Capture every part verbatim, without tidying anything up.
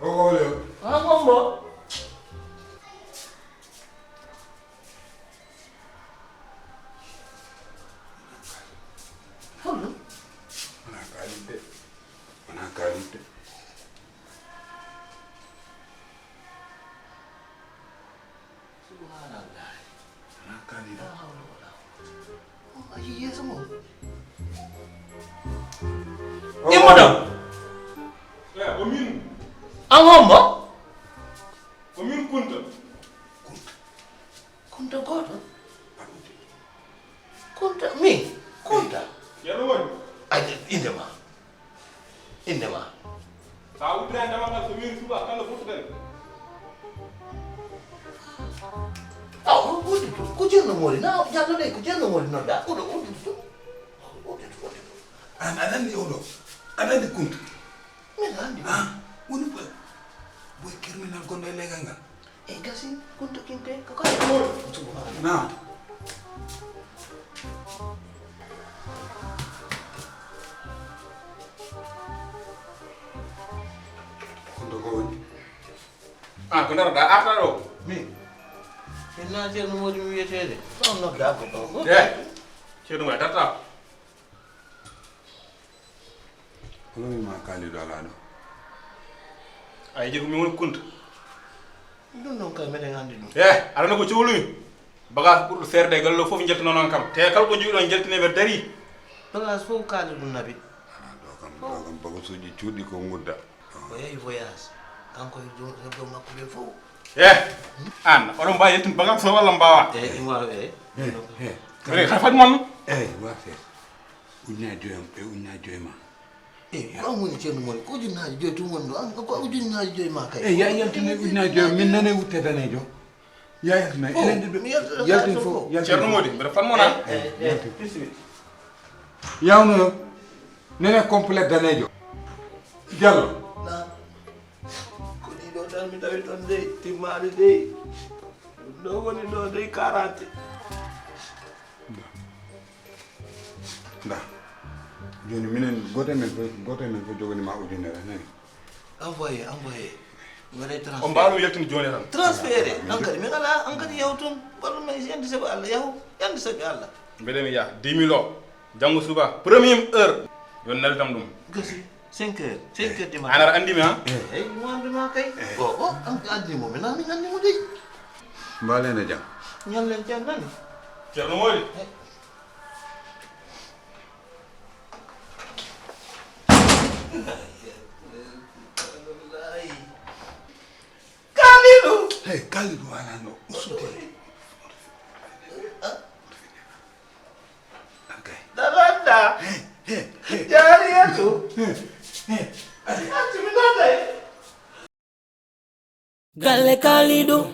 O wole. Ha gombo. Hollo? Wona kaalidde. Wona kaalidde. Subhanallah. Wona kaalidde. La hawla wala quwwata. O ayi yeeso mo. Immoɗon. Eh, o min. An hombo? Ko min Kunta. Kunta. Kunta gooto? Kunta, min? Kunta? Ceerno woni? Ay, inde ma. Inde ma. Sa uddira e damal ngal, so min suba kala fottuɗen. Aw, udditu. Ko Ceerno Moori. Na, Jallo de, ko Ceerno Moori nodda. Oɗo udditu. Udditu, udditu. An, aɗa anndi oɗo? Aɗa anndi Kunta? Min anndi. Ah, woni boy. Boy criminel gonɗo e legal ngal. E gasi, Kunta Kinte, ko kala. Naam. Kunta ko woni? Ah, ko ndaroɗa arta ɗo? Min? Min na Ceerno Moodi mi wiyeteede. Ko on nodda ko ɗo? De, Ceerno Moodi darta. Kono mi ma Kalidou ala ɗo. Ay, jegu mi woni Kunta. Ɗum ɗon kay meɗen anndi ɗum. Eh, aɗa anndi ko cuhlumi? Bagage ɓurɗo seerde e galle o fof njaltino noon kam. Te kala ko njogiɗon njaltine mbeɗa darii. Bagage fof Kalidou naɓi. Ah, ɗo kam, ɗo kam bagasuuji cuuɗi ko ngudda. O yahi voyage. Kanko e joom, e joom makko ɓe fof. Eh, an, oɗon mbaawi yettude bagage o walla mbaawa? Eh, ɗum waawi, eh. Eh, eh. Kadi kadi fadi mon. Eh, wa feere. Ujunnaaji joyi am, e ujunnaaji joyi ma. Eh, ko an woni Ceerno Moodi, ko ujunnaaji joyi tun woni ɗo, an ko ujunnaaji joyi ma kay. Eh, ya yaltine ujunnaaji joyi am, min nane wutte daneejo. Ya yaltine, fof, enen ɗiɗo, mi yaltata yaltin kay fof, fof. Yaltin Ceerno fof. Moodi, mbeɗa fad mon an. Eh, eh, eh, bisimilla. Yawno yo, nene complet daneejo. Jallo. Naam. Ko ɗiɗo tan mi tawi toon dey, timmaali dey. Ɗum ɗo woni ɗo dey quarante. Nda. Jooni minen, gooto e men fof, gooto e men fof joganii ma ujunere, nani? Envoyé, envoyé. Mi waɗay transfert. On mbaawa ɗum yaltinde jooni tan. Transfert, an kadi min alaa, an kadi yahu toon. Mbaɗu men yande sabi Allah, yahu, yande sabi Allah. Mbeɗa mi yaha, dix mille o, janngo suba, première heure, yo neldan ɗum. Gasi, cinq heures, cinq heures du matin. An aɗa anndi mi, ha? Eey, mi anndi ma kay. Eey. O, o, an anndi mo, min, min anndi mo dey. Mbaalen e jam. Ñallen jam nani? Ceerno Moodi. Eey. Kalidou! Hey, Kalidou, wala no. Usude. Okay. Daranda. Hey, hey, hey. Jariyatu. Hey, hey. Acci mi noddee. Galle Kalidou.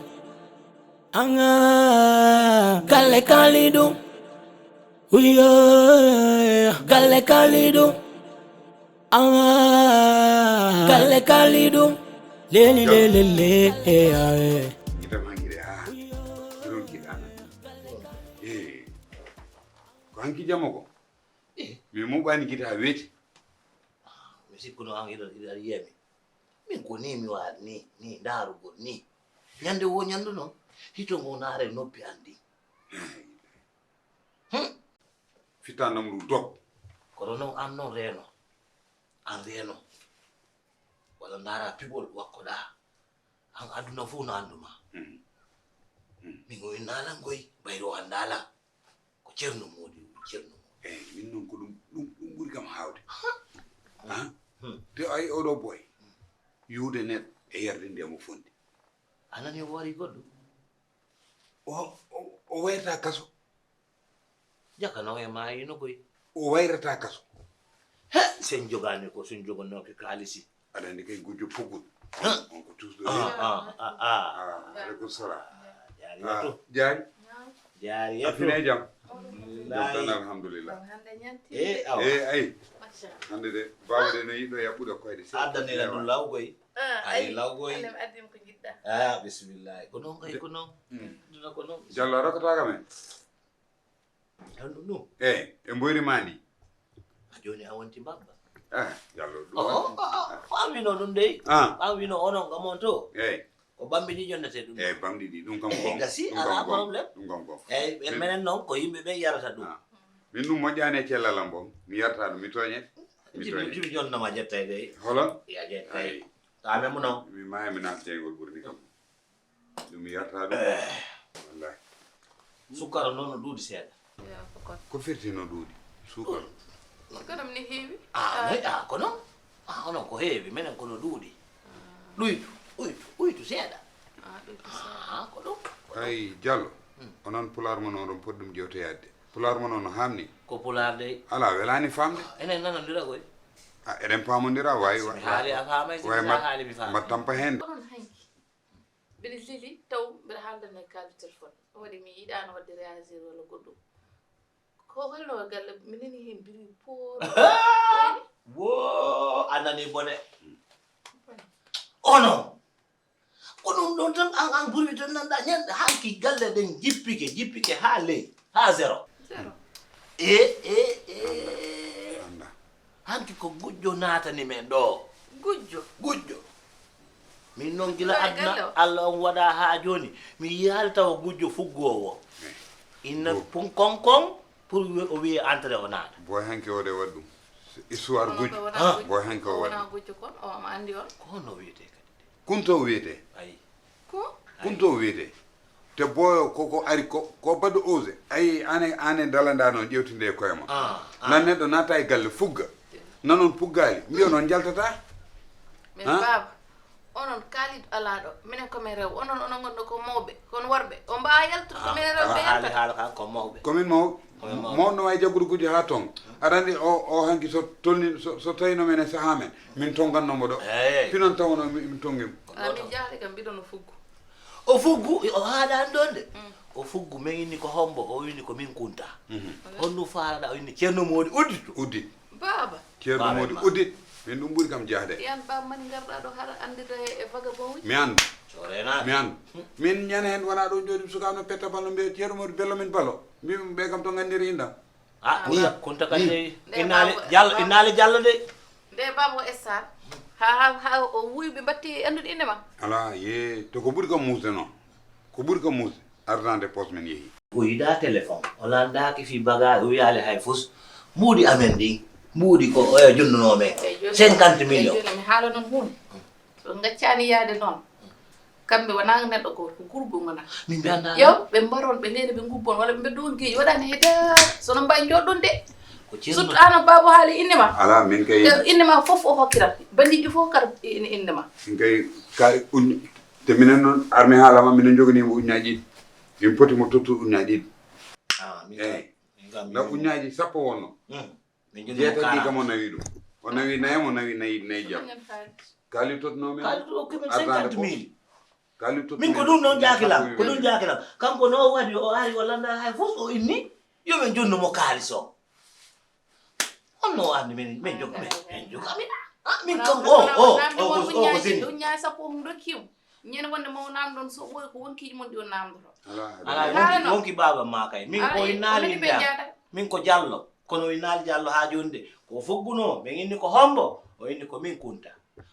Anga. Galle Kalidou. Uyo. Galle Kalidou. Ah, Kalle Kalidou. Leli, leli, le, eh, ah, eh. Kita mangire, ah. Kita mangire, ah. Eh. Ko hanki jamo ko? Eh. Mi muɓani kita weeti. Ah, mi sikkuno an iɗo, iɗo aɗa yiya mi. Min ko ni mi waɗa ni, ni ndaarugol ni. Ñande wo ñande noon, hito ngo naare noppi an ndi. Hmm. Fitta namru dog. Kono noon an noon reeno. An reeno. Walla ndaara pibol wakkoɗaa. An aduna fof no annduma. Min o innalan koy, mbayri o anndalan. Ko Ceerno Moodi, Ceerno Moodi. Eyi, min noon ko ɗum, ɗum, ɗum ɓuri kam haawde. Ah? Hmm. Te ay oɗo boy, yiwde neɗɗo e yarde nde mo fondi. A nani o wari goɗɗo? O, o, o wayrata kaso. Jaka nawa e maayi no koy. O wayrata kaso. He, sen jogaani ko, sen jogonooke kaalisi. Aɗa anndi kay gujjo pogguɗo. Huh? On ko toujours. Ah, ah, ah, ah. Ah, aleykum salam. Jaari. Ah, to. Jaari. Jaari. A fini e jam? Alhamdulillah. Jam tan, alhamdulillah. Hannde ñanti. Eh, awa. Eh, ay. Machallah. Hannde de, baaba de no yiɗɗo yaɓɓude koyɗe. Addanira ɗum law koy. Ah, ay, ay, law koy. Hannde mi addi ko jiɗɗa. Ah, bismillah. Ko noon kay, ko noon. Mm. Duna ko noon. Jallo, a rokkata kam en? Tan ɗum ɗum. Eyi, e mboyri ma ndi. A jooni a wonti mbabba. Ah, Jallo, ɗum o, o, o, o, ɓaawino ɗum dey. Ah. Ɓaawino onon ngam on to. Eyi. Ko bamɗi ɗi jonnete ɗum. Eyi, bamɗi ɗi, ɗum kam. Eyi, gasi, ɗum alaa kam gom. Problème. Ɗum kam gom. Eyi, ɓe minen noon ko yimɓe ɓe yarata ɗum. Ah. Min ɗum moƴƴaani e cellal am boom. Mi yarata ɗum, mi tooñe. Mi tooñe. Jibi jonnoma jettay dey. Holo? Ya jettay. Ayi. To a memu noon. Mi maaya mi naata jeyngol ɓurni kam. Ɗum yarata ɗum. Eh. Wallahi. Sukkara noon no ɗuuɗi seeɗa. Yo, ko kon. Ko firti no ɗuuɗi? Sukkara. Sukkara mi ne heewi. Ah, ah, mais, ah, kono? Ah, onon ko heewi, menen ko no ɗuuɗi. Ɗuytu, ɗuytu, ɗuytu seeɗa. Ah, ɗuytu seeɗa. Ah, ko ɗum. Ay, Jallo. Hmm. Onon pulaar mon on, ɗum poti ɗum jewtoyaade. Pulaar mon on no haamni. Ko pulaar dey. Alaa, welaani faamde. Ah, enen nanondira koy. Ah, eɗen paamondira, waay, si mi haali a faamay, si mi haali mi faamay. Mbaɗ tampa heen. Onon hanki. Mbiɗa leli taw mbiɗa haaldanno e Kaali téléphone. O waɗi mi yiɗaano waɗde réagir walla goɗɗum. Ko holno galle mi nani heen biri poor. Woo, a nani bone. Ono. Ko ɗum ɗon tan an, an ɓuri tan nanɗa ñande hanki galle ɗen jippike, jippike haa ley, haa zéro. Zéro. E, e, e. Anda. Hanki ko gujjo naatani men ɗo. Gujjo? Gujjo. Min noon gila aduna Allah on waɗa haa jooni, mi yiyaali tawa gujjo fuggoowo. Eh. Inna pun kon kon pour wi-, o wiye entrée o naata. Boy hanki o de waɗi ɗum. Histoire gujjo. Boy hanki o waɗi. Wona gujjo kon, o ma andi on. Ko honno wiyete kadi? Kunto wiyete. Ayi. Ko? Kunto wiyete. Te boyo ko, ko ari ko, ko baɗɗo osé. Ayi, ane, ane dalanda noon ƴewtinde e koye ma. Ah, ah. Nan neɗɗo naata e galle fugga. Nanon puggaali, mbiyo noon njaltata. Min baaba, onon kaaliɗo alaa ɗo. Minen ko men rew. Onon, onon ngonɗo ko mawɓe, kono worɓe. O mbaawa yaltude ko minen rewɓe yaltata. Haali haala kan ko mawɓe. Ko min mawɓe. Mawɗo no waawi jaggude gujjo haa toon. Aɗa anndi o, o hanki so tolni, so, so tawino men e sahaa men, min tonngannoo mo ɗo. Eey. Pinon tawono min, min tonngi mo. A, min jaali kam, mbiɗo no fuggu. O fuggu, o haaɗaani ɗoon de. Mm. O fuggu, min inni ko hombo, o inni ko min kunta. Mhm. Honno faalaɗa, o inni Ceerno Moodi udditu. Uddi. Baaba. Ceerno Moodi uddi. Min ɗum ɓuri kam jahde. Yan baaba mani ngarɗa ɗo hara anndida e, e vagabond uji? Mi anndu. Corena. Mi anndu. Min ñande heen wona ɗo jooɗi sukaaɓe no petta balo, mbiya Ceerno Moodi bello min balo. Mbimi ɓe kam to nganndiri indam. Ah, kunta, kunta kadi de. Innaali Jallo, innaali Jallo de. Nde baaba o Essar. Ha, ha, ha o wuuyi ɓe mbatti anndude innde ma. Alaa, yee, to ko ɓuri kam muusde noon. Ko ɓuri kam muusde, artande poos men yehi. O yiɗaa téléphone, o lanndaaki fii bagage, o wiyaali hay fus. Mbuuɗi amen ɗin, mbuuɗi ko oya jonnunoo men. Eyi, jooni, cinquante millions. Eyi, jooni mi haala noon huunde. So ngaccaani yaade noon, kamɓe wonaa neɗɗo gooto, ko gurbu ngonaa. Min mbi anndaa. Yo, ɓe mbaron, ɓe ndeena, ɓe ngubbon, walla ɓe mbeddo on geeƴi, waɗaani hay dara. So no mbawi jooɗɗon de. Ko ceerno. Surtout aan, baaba haali innde ma. Alaa, min kay. Te innde ma fof o hokkirat. Bandiiji fof kara ine innde ma. Min kay, ka un-, te minen noon, armi haala ma, minen njoganii mo ujunnaaji ɗiɗi. Min poti mo tottude ujunnaaji ɗiɗi. Ah, min kam, eyi. Min kam, na ujunnaaji sappo wonno. Hmm. Min jogii mo jeetati ɗi kam o nawi ɗum. O nawi nayi, o nawi nayi, nayi jam. Kaali totnoo min. Kaali to hokki min argent de cinquante mille. Poche. Kaali totnoo min ko ɗum noon jaakilam, ko ɗum jaakilam. Kanko no o waɗi, o ari, o lannda hay fof, o inni, yo min jonnu mo kaalis o. Honno o anndi min, min jog-, min, min joga, min, ah, min kam, o, o, o, o, o, ko seni. Ɗum ñaay sappo o ɗum rokki mo. Ñande wonde mo namdon so ɓooyi ko wonkiiji mon ɗi on namdoto. Alaa, alaa, wonki, wonki baaba ma kay. Min ko innaali innde am. Min ko Jallo. Kono o innaali Jallo haa jooni de. Ko o foggunoo, min inni ko hombo? O inni ko min Kunta.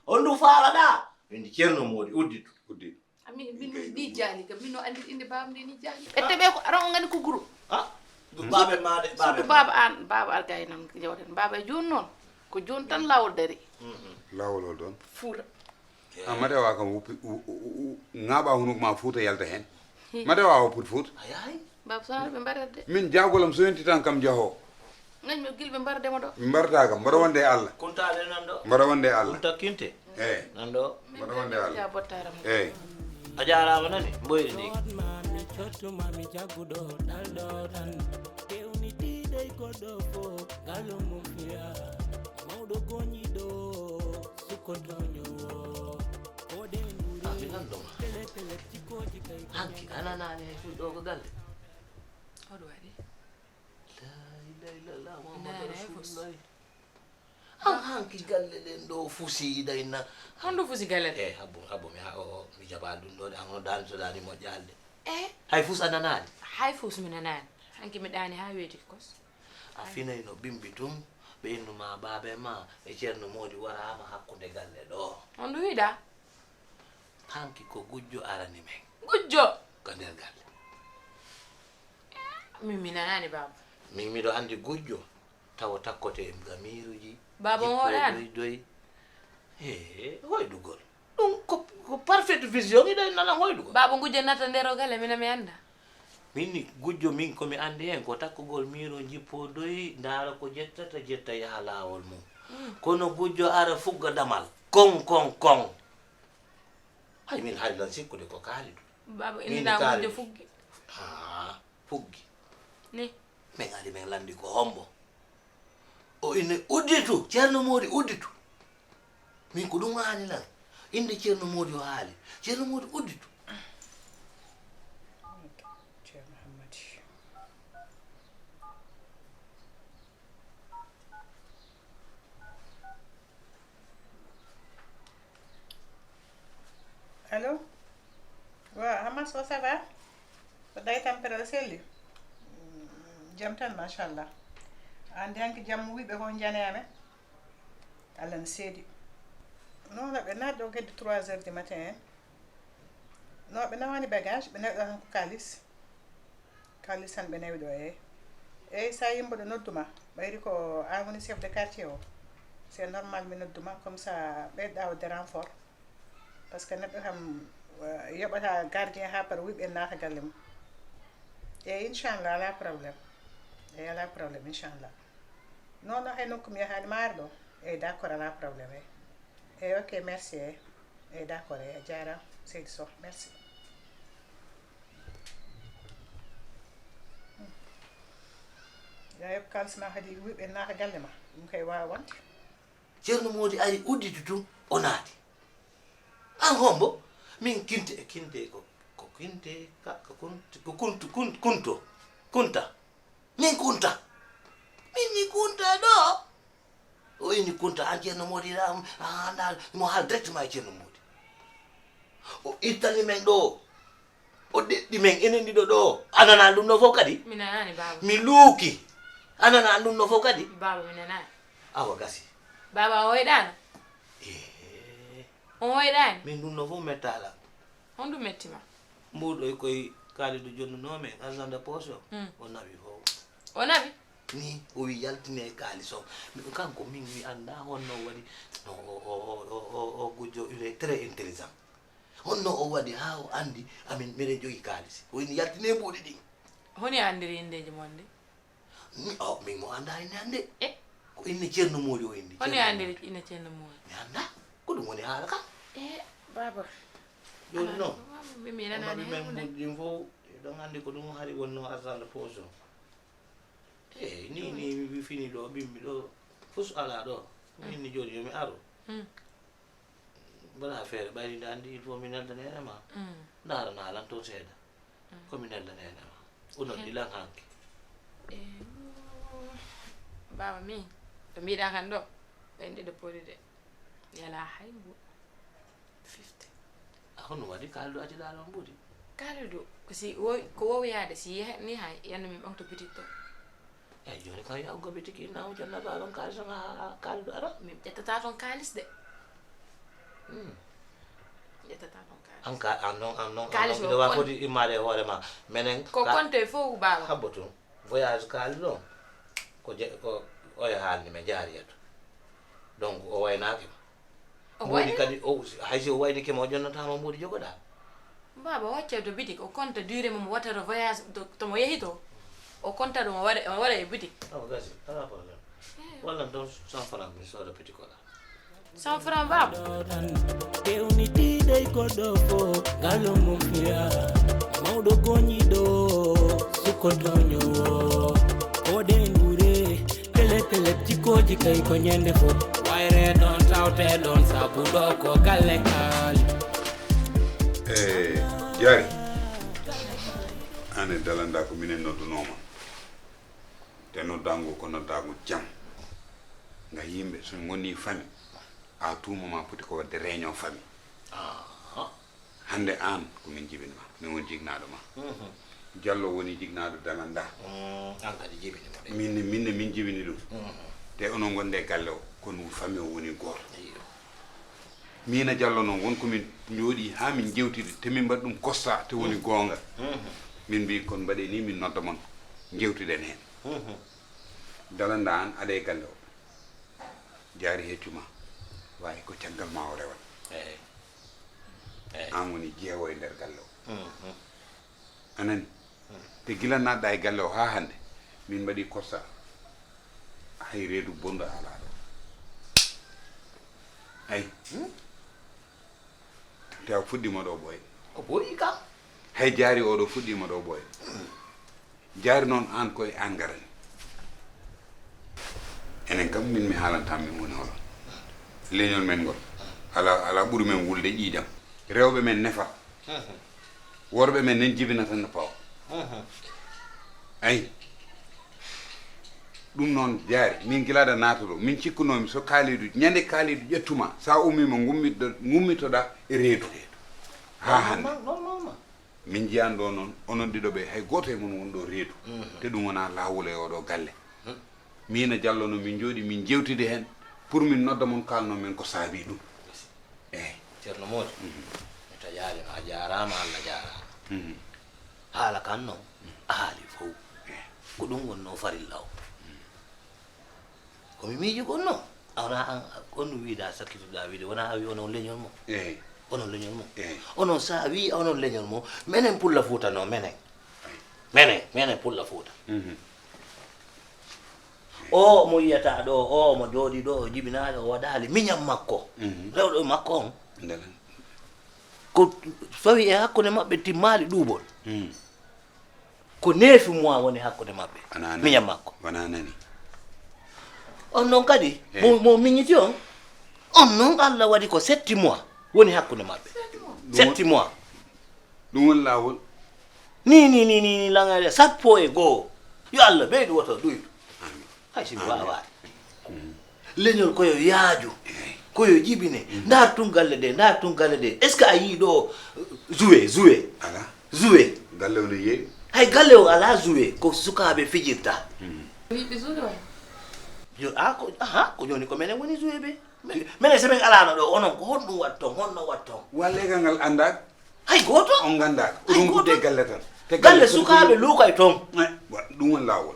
On ɗum faalaɗaa? Min ndi Ceerno Moodi, udditu. Udditu. Amin, min ɗum ndi jaali kam. Min no anndi innde baaba ndi ni jaali. Ɓe teɓe ko aron o ngani ko guru. Ah, ɗum baabe ma de, surtout baaba ma. Baaba aan, baaba Algaye noon jawten. Baaba e jooni noon. Ko jooni tan laawol dari. Mhm. Awolol ɗon. Fuuta. A mbaɗa waawa kam woppi, u-, u-, u-, u-, ŋaaɓa hunuko ma fuuta yalta heen. Mbaɗa waawa woppude fuuta. A yahay? Baaba, so ɓe mbaɗat de. Min jaagol am so yonti tan kam jahoo. Ngañ mi gil ɓe mbaɗa demo ɗo. Mbaɗata kam, mbaɗa wonde e Allah. Kuntaaɓe nan ɗo. Mbaɗa wonde e Allah. Kunta kinte. Eey. Nan ɗo. Mbaɗa wonde e Allah. Ja bottara mo. Eey. A jaaraama nani, mboyri ndi. Hootma mi cottuma mi jagguɗo ɗalɗo tan. Pewnitiiɗo e goɗɗo fof, ngalo mum fiya. Mawɗo goñiɗo, suko doñowo. Koɗe Ah, mi nanndoma. Hanki, a nanaani hay fuu ɗo ko galle? Hoɗo waɗi? La ilaha illallah, Muhammadu Nanaani hay fus. Rasulullah. An hanki galle ɗen ɗo fusi dayna. Honɗum fusi galle ɗen? Eh, habbo, habbo, mi ha, o, o, mi jaɓa ɗum ɗo, de, an on daani so daani moƴƴaali de. Eh? Hay fus a nanaani? Hay fus mi nanaani. Hanki mi ɗaani haa weeti kos. A finayno bimbi tun, ɓe innu ma baabe ma, e Ceerno Moodi waraama hakkunde galle ɗo. On ɗum wiɗa? Hanki ko gujjo arani men. Gujjo? Ka nder galle. Min mi nanaani, baaba. Min miɗo anndi gujjo, tawo takkoto e gamiiruji, Baaba, on hoyɗaano? Doy doy. He, hoyɗugol. Ɗum ko, ko parfaite vision, iɗo nana hoyɗugol. Baaba, gujjo natta nder o galle, mina mi annda. Min ni gujjo min ko mi anndi heen ko takkugol miiro jippo doy, ndaara ko jettata, jetta yaha laawol mum. Mm. Kono gujjo ara fugga damal. Kon, kon, kon. Hay min hay lan sikkude ko Kaalidu. Baaba, min inna Kaalidu. Gujjo fuggi. Haa, fuggi. Ni? Min ari min lanndi ko hombo. O ine udditu, Ceerno Moodi udditu. Min ko ɗum haani lan. Innde Ceerno Moodi o haali. Ceerno Moodi udditu. Ceerno Hammadi. Allo? Wa, Hamas, o ça va? Ko ɗay tampere o selli? Mm, jam tan, machallah. An de hanki jam wiɓe ko jane amen? Allah no seedi. Non, ɓe naat ɗo hedde trois heures du matin, hein. Non, ɓe nawani bagage, ɓe nawi ɗo tan ko kalis. Kalis tan ɓe nawi ɗo, eh. Eyyi, sa yimɓe ɗo nodduma, ɓayri ko an woni chef de quartier o. C'est normal mi nodduma, comme ça ɓeyɗa wadde renfort. Parce que neɗɗo kam, eh, yoɓata gardien ha par wiɓe naata galle mum. Eyyi, inchallah, ala problème. Eyyi, ala problème, inchallah. Non, non, hay nokku mi yahaani maaro ɗo. Eyyi, d'accord, ala problème, eyyi. Eyyi, ok, merci, eyyi. Eyyi, d'accord, eyyi, a jaaraama, seydi Soh, merci. Hmm. Yo a yoɓ kaalis ma kadi, wiɓe naata galle ma. Ɗum kay waawa wonde. Ceerno Moodi ari udditu tun, o naati. An hombo? Min kinte, kinte ko, ko kinte, ka, ko kun-, ko kuntu, kun-, kunto, kunta. Min kunta. Min mi kunta ɗo. O inni kunta, an Ceerno Moodi, a, a, a, mo haal directement e Ceerno Moodi. O ittani men ɗo. O ɗeɗɗi men, enen ɗiɗo ɗo. A nanaani ɗum ɗo fof kadi? Mi nanaani, baaba. Mi luuki. A nanaani ɗum ɗo fof kadi? Baaba, mi nanaani. Awa gasi. Baaba, a hoyɗaano? Ee. On hoyɗaani? Min ɗum ɗo fof mettaala. Honɗum metti ma? Mbuuɗo e koye Kaalidu jonnunoo men, argent de poche o, hmm, o nawi fof. O nawi? Ni, o wi yaltine kaalis o. Mi, kanko min mi anndaa honno o waɗi. O, o, o gujjo, il est très intelligent. Honno o waɗi haa o anndi amin, miɗen jogii kaalis? O inni yaltine mbuuɗi ɗin. Honi anndiri inndeeji mon ɗi? Mi, o, min mo anndaa inne hannde. Eh? Ko inne Ceerno Moodi o inni. Honi anndiri inne Ceerno Moodi? Mi anndaa. Ko ɗum woni haala kam. Eh, baaba. Jooni noon, mi, mi nanaani heen huunde. Mbuuɗi ɗin fof, eɗon anndi ko ɗum hari wonnoo argent de poche o. Eh, ni, ni, mi fini ɗo, bimmi ɗo, fus alaa ɗo. Mi inni jooni yo mi aro. Hmm. Mbaɗa feere, ɓayri nde anndi, il faut mi nelda neene ma. Mm. Ndaarana lan toon seeɗa. Mm. Ko mi nelda neene ma. O noddi lan hanki. Eh, baaba min, to mbiɗa kan ɗo, ɓen ɗiɗo poti de. Yala hay mbuuɗi. Fifty. A honno waɗi Kaalidu acciɗa ɗon mbuuɗi? Kaalidu, ko si wo-, ko wowiyaade, si yehe ni hay, yanno min ɓamto bitik to. Eyi, jooni kam, yo an gobe tigi, inna on jonna ba ɗon kaalis on, haa, haa Kaalidu ara. Min ƴettata toon kaalis de. Hmm. Ƴettata toon kaalis. An ka, an noon, an noon, an kaalis noon, ina o waawi kon-, foti immaade e hoore ma. Menen ko ka-, konte fof, baaba. Habbo tun. Voyage Kaalidu on, ko je-, ko oya haalni men, jaariyatu. Donc, o waynaaki ma. Mboodi kadi, o, hay si o waynike ma, o jonnata ma mboodi jogoɗa. Baaba, o accay to bitik, o konta durée mo, mo watta to voyage, to, to mo yehi to. O konta ɗum, o waɗa, o waɗa e bitik. Awa gasi, ala problème. Wallan toon cent francs, mi sooda petit cola. Cent francs, baaba. Kewnitiiɗo e goɗɗo fof, ngalo mum fiya. Mawɗo goñiɗo, suko toño. Koɗen ɓure, pele pele, jikkooji kay ko ñande fof. Wayre ɗon, tawte ɗon, sabu ɗo ko galle kaali. E jaari, aan e Dalanda ko minen noddunoo ma. Te noddaango ko noddaago jam. Nga yimɓe so ngoni fami, a tuuma ma foti ko waɗde réunion fami. Aha. Hannde aan ko min jibini ma, min woni jignaaɗo ma. Mhm. Jallo woni jignaaɗo Dalanda. Mm, aan kadi jibini mo de. Min ne, min ne min jibini ɗum. Mhm. Te onon ngonde e galle o, kono fami o woni gooto. Iyo. Miin e Jallo noon, won ko min njooɗii haa min njeewtidi, te min mbaɗi ɗum constat, te woni goonga. Mhm. Min mbii, kon mbaɗee nii, min nodda mon, njeewtiɗen heen. Mhm. Dalanda aan, aɗa e galle o. Jaari heccu ma, waawi ko caggal ma o rewat. Eey. Eey. Aan woni jeewo e nder galle o. Mhm. A nani? Te gila naatɗa e galle o haa hannde, min mbaɗi constat. Hay reedu bonɗo alaa ɗo. Ay. Hmm? Te a fuɗɗiima ɗo ɓooy. O ɓooyi kam. Hay jaari oɗo fuɗɗiima ɗo ɓooy. Hmm. Jaari noon aan koye aan ngarani. Enen kam min mi haalanta min woni holo. Leñol men ngol. Alaa, alaa ɓuri men wulde ƴiiƴam. Rewɓe men nefa. Mhm. Worɓe men nen jibinata no pawa. Mhm. Ayi. Ɗum noon jaari, min gila aɗa naata ɗo, min cikkunoomi so Kaalidu, ñande Kaalidu ƴettuma, sa ummiima ngummitɗo-, ngummitoɗa e reedu. Haa hannde. Normalement, normalement. Min njiyan ɗo noon, onon ɗiɗo ɓe, hay gooto e mon won ɗo reedu. Mhm. Te ɗum wonaa laawol e oɗo galle. Hmm. Miin e Jallo no min njooɗi, min njeewtidi heen, pour min nodda mon, kaalnon min ko saabii ɗum. Eey. Ceerno Moodi, mhm, mi taƴaali ma, a jaaraama, Allah jaaraama. Mhm. Haala kan noon, a haali fof. Eey. Ko ɗum wonnoo farilla o. Mhm. Ko mi miiji kon noon, a wonaa aan, on ɗum wiida, sakkitoɗaa wiide, wonaa a wii onon leñol mo? Eey. Onon leñol mo? Eey. Onon, so a wii onon leñol mo, menen Pulla Fuuta noon, menen. Eey. Menen, menen Pulla Fuuta. Mhm. O mo yiyata ɗo, o mo jooɗi ɗo, o jibinaali, o waɗaali miñan makko. Mhm. Rewɗo e makko on. Ndelen. Ko tawi e hakkunde maɓɓe timmaali ɗuuɓol. Mm. Ko neuf mois woni hakkunde maɓɓe. Wonaa nani. Miñan makko. Wonaa nani. On noon kadi, eh, mo, mo miñiti on, on noon Allah waɗi ko sept mois woni hakkunde maɓɓe. Sept mois. Sept mois. Ɗum woni laawol. Ni, ni, ni, ni, ni, laŋaare sappo e goo. Yo Allah ɓeydu woto ɗuyɗo. Amin. Hay si mi waawaani. Mm. Leñol ko yo yaaju, eey, ko yo jibine. Mm. Ndaar tun galle ɗe, ndaar tun galle ɗe. Est-ce que a yii ɗo, euh, jouet, jouet? Alaa. Jouet. Galle o no yeewi. Hay galle o alaa jouet, ko sukaaɓe fijirta. Mm. Yiɗi jouet o? Yo, a ko, aha, ko jooni ko menen woni jouet ɓe. Men, menen so men alaano ɗo, onon ko honɗum waɗi ton, honno waɗi ton? Wa leegal ngal anndaaka. Hay gooto. On nganndaaka. Hay gooto. Oɗon ngudde galle tan. Te galle, galle sukaaɓe luukay ton. Eh, wa-, ɗum woni laawol.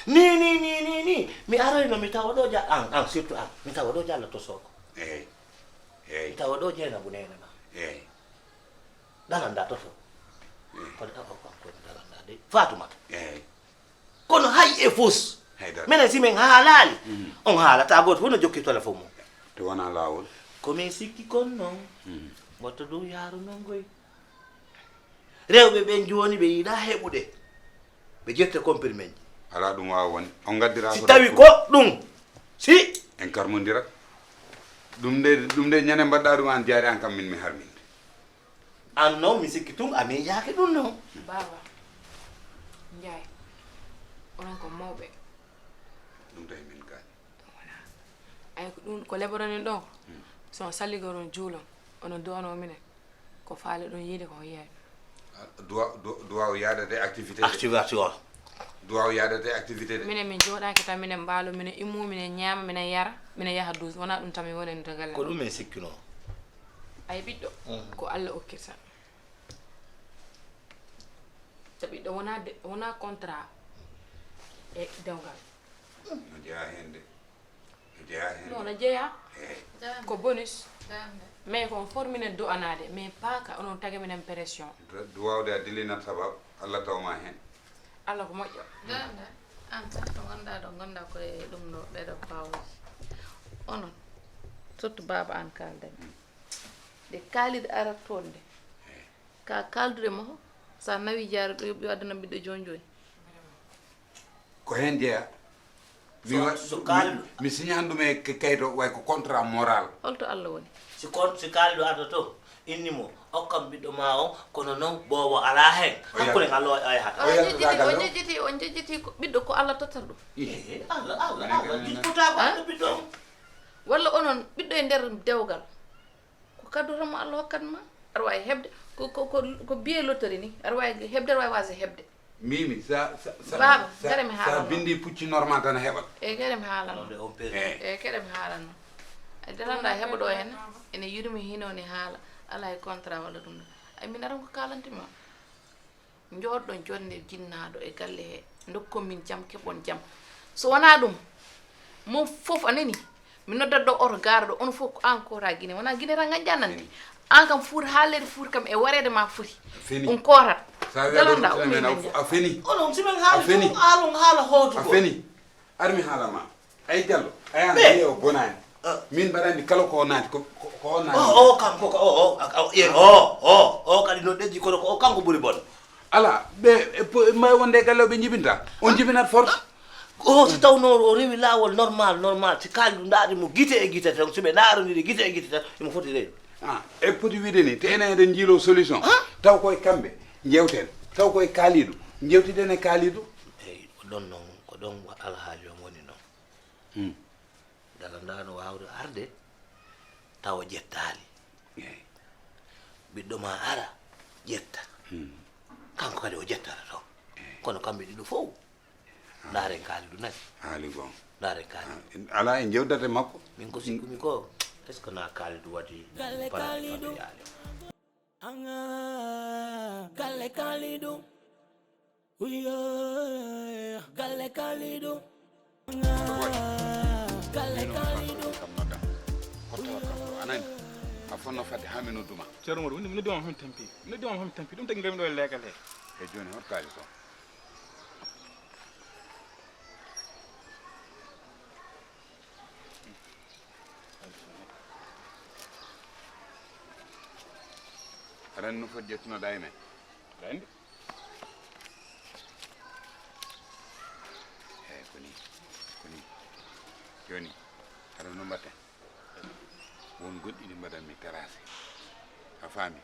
Ni, ni, ni, ni, ni. Mi aroyno, mi tawa ɗo ja-, an, an, surtout an. Mi tawa ɗo Jallo to Soko. Eey. Eey. Mi tawa ɗo Jeynabu neene ma. Eey. Dalanda to Soko. Eey. Kono awa ko an kono Dalanda de. Faatumata. Eey. Kono hay e fus. Haydara. Minen si min haalaali, mm, on haalata, gooto fof no jokki téléphone mum. To wonaa laawol. Ko min sikki kon noon. Mm. Wattu dow yaaru noon koy. Rewɓe ɓen jooni ɓe yiɗaa heɓude. Ɓe ƴetta comprimé ji. Alaa ɗum waawa wonde. On ngaddiraa si ko tawi ɗo ko ɗum. Si. En karmondirat. Ɗum de, ɗum de ñande mbaɗɗaa ɗum aan jaari aan kam min mi harminde. Aan noon mi sikki tun a miijaaki ɗum noon. Baaba. Njaay. Onon ko mawɓe. Ɗum tawi min kaani. Wala. Ay ko ɗum ko leboronen ɗon. Hmm. So on salligoron juulon. Onon duwano minen. Ko faale ɗon yiide ko yiyay. Ah, duwa, du-, duwa o yaadata e activité de. Activité o. Duwa o yaadata e activité de. Minen min jooɗaaki tan, minen mbaalo, minen immo, minen ñaama, minen yara, minen yaha douze. Wonaa ɗum tan min woni e nder galle. Ko ɗum min sikkinoo. Ay ɓiɗɗo, mm, ko Allah okkirta. So ɓiɗɗo wonaa de, wonaa contrat e dewgal. No jeyaa heen de. No jeyaa heen de. Non, no jeyaa. Eey. Ko bonus. Mais ko on fof minen du'anaade, mais pas ka onon taga minen pression. Duwawde a dilinat sabab, Allah tawma heen. Allah ko moƴƴo. Dande, an tan to ngonɗa ɗo, ngonɗa koye ɗum ɗo, ɓeɗo pawji. Onon, surtout baaba an kaalden. Nde kaalid ara toon nde. Ka kaaldude mo, sa nawi jaaro ɗo, ɓe addanam ɓiɗɗo jooni jooni. Ko heen jeyaa. Mi So, wa-, so mi, kaalɗo. Mi signani ɗum e ke-, kayto, way ko contrat moral. Holto Allah woni? Si kon, si kaalɗo arta to, inni mo, okkam ɓiɗɗo ma o, kono noon boobo alaa heen. O yalta. Hakkunde ngal o, o yahata. O On yaltata jejjiti, galle on o? Jejjiti, on jejjiti ko ɓiɗɗo ko Allah tottata ɗum. Ih. Eh, Allah, Allah, Allah, jippotaako. Ah? Ɓiɗɗo on. Walla onon ɓiɗɗo e nder dewgal. Ko kaddoto mo Allah hokkat ma. Aɗa waawi heɓde. Ko, ko, ko, ko biye lottori ni. Aɗa waawi heɓde, aɗa waawi waasde heɓde. Mimi, sa, sa, sa, Baaba, sa, kadi mi sa haalan ma. Bindi pucci normal tan a heɓat. E kadi mi haalan ma. Ɗon de on peri. Eh. E kadi mi haalan ma. Ay, daranda heɓo ɗo heen. Ene yurmi hino ni haala. Alaa e contrat walla ɗum ɗo. Ay, min aran ko kaalanti ma. Njooɗɗon jonde jinnaaɗo e galle he. Ndokkon min jam, keɓon jam. So wonaa ɗum, mo fof a nani. Mi noddat ɗo oto gaara ɗo, on fof ko an koora Gine. Wonaa Gine tan ngañƴa nande. Fini. An kam fuur haalleede fuur kam e wareede ma foti. Fini. On koorat. Sa wiya ɗo Dalanda, ɗo ummi men a, ngañƴa. A fini. Onon, si men haali A fini. Ɗum, haalon haala hooto A ko. Fini. Ar mi haala ma. Ay Jallo, a yaani Ɓe. Ɓe o bonaani. Ah. Min mbaɗani kala ko naati, ko, ko, ko on naati. O, o, kanko ko, o, o, a, a, e, o, o, o, kadi no ɗeji kono ko o kanko ɓuri bon. Ala, ɓe, e, po-, may wonde e galle o ɓe njibinta. On jibinat force. O, so tawnoo o rewi laawol normal, normal, si kaali ɗum ndaari mo gite e gite tan, so ɓe ndaarondiri gite e gite tan, imo foti rewi. Ah, e poti wiide ni, te enen eɗen njiilo solution. Ah. Taw koye kamɓe njewten. Taw koye kaaliiɗo. Njewtiden e kaaliiɗo. Eyi, ko ɗon noon, ko ɗon wa-, alhaali on woni noon. Hmm. Dala ndaa no waawde arde, tawa ƴettaali. Eyi. Ɓiɗɗo ma ara, ƴetta. Hmm. Kanko kadi o ƴettata toon. Eyi. Kono kamɓe ɗiɗo fof, ndaaren kaalidu nani. Haali gom. Ndaaren kaalidu. Ah, en, alaa en njewdata e makko. Min ko sikkumi ko, est-ce que na kaalidu waɗi Galle palaaɗi kaalidu. Kamɓe yaali? Anga, galle kaalidu. Uyo, galle kaalidu. Anga, galle kaalidu. Kam nodda. Ko tawa kam ɗo, a nani? A fonno fadde haa mi nodduma. Ceerno Mor, mi noddima hami tampi. Mi noddima hami tampi. Ɗum tagi ngami ɗo e leegal he. E jooni, hot kaalis o? Aɗa anndi no foti ƴettunoɗa e men? Aɗa anndi? Eey, ko nii, ko nii. Jooni, aɗa no mbaɗten? Won goɗɗi ɗi mbaɗanmi terrassé. A faami?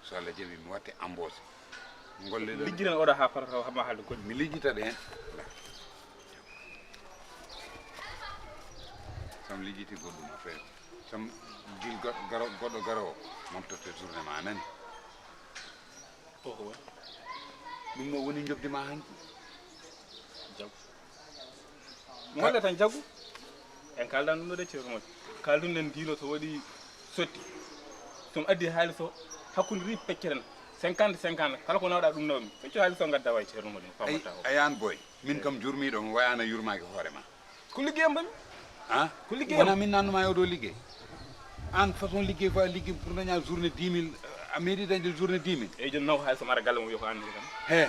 So Allah jaɓi mi watte embauche. Ngolle ɗo. Lijjiren oɗo haa fota taw maa haalde goɗɗum. Mi lijjita ɗe heen. Sam lijjiti goɗɗum affaire. Sam gil go-, garo-, goɗɗo garowo. Mon totte journée ma a nani. Koko woni? Ɗum no woni njoɓdi ma hanki. Jaw. Mo holle tan jaggu. En kaldan ɗum ɗo de, ceerno moƴƴo. Kaldun nden diilo so waɗi sotti. So mi addi haalis o, hakkunde ri pecceren. Cinquante cinquante. Kala ko nawɗa ɗum nawmi. Pecco haalis o ngadda way ceerno moƴƴo. Ay, famata o. Ayan boy. Min kam jurmiɗo mi wayano yurmaki hoore ma. Ko liggeyam mbaɗmi. Ah? Ko liggeyam. Wona min nannuma e oɗo liggey. An façon liggey ko a liggey pour daña journée dix mille, a meeɗi dañde journée dix mille? Eyyi, jooni naw haalis o mara galle mum yo ko an ni kam. He.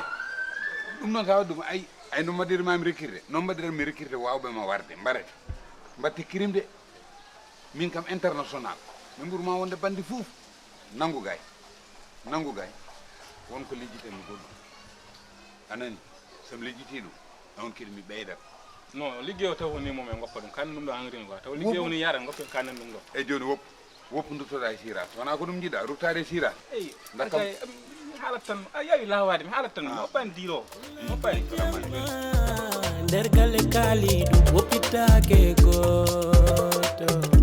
Ɗum noon sa waɗi ɗum, ay, ay no mbaɗirmami recruté. Noon mbaɗiranmi recruté wawɓe ma warde, mbarete. Mbatte kirim de. Min kam international. Min ɓurma wonde bandi fof. Nanngu gay. Nanngu gay. Won ko lijjiten mi goɗɗum. A nani? So mi lijjiti ɗum, on kadi mi ɓeydat. Non, liggey o taw woni mum en goppa ɗum. Kan ɗum ɗo engrais quoi. Taw liggey woni yaran goppa kan ɗum ɗo. E jooni wop. Woppu nduttoɗa e sirat. Wona ko ɗum jiɗa, ruttaade e sirat. Eyi, dakam. Mi haalat tan, a yawi laawaade, mi haalat tan, mi hoppani diiro. Mi hoppani. Nder galle kaalidu, woppitaake gooto.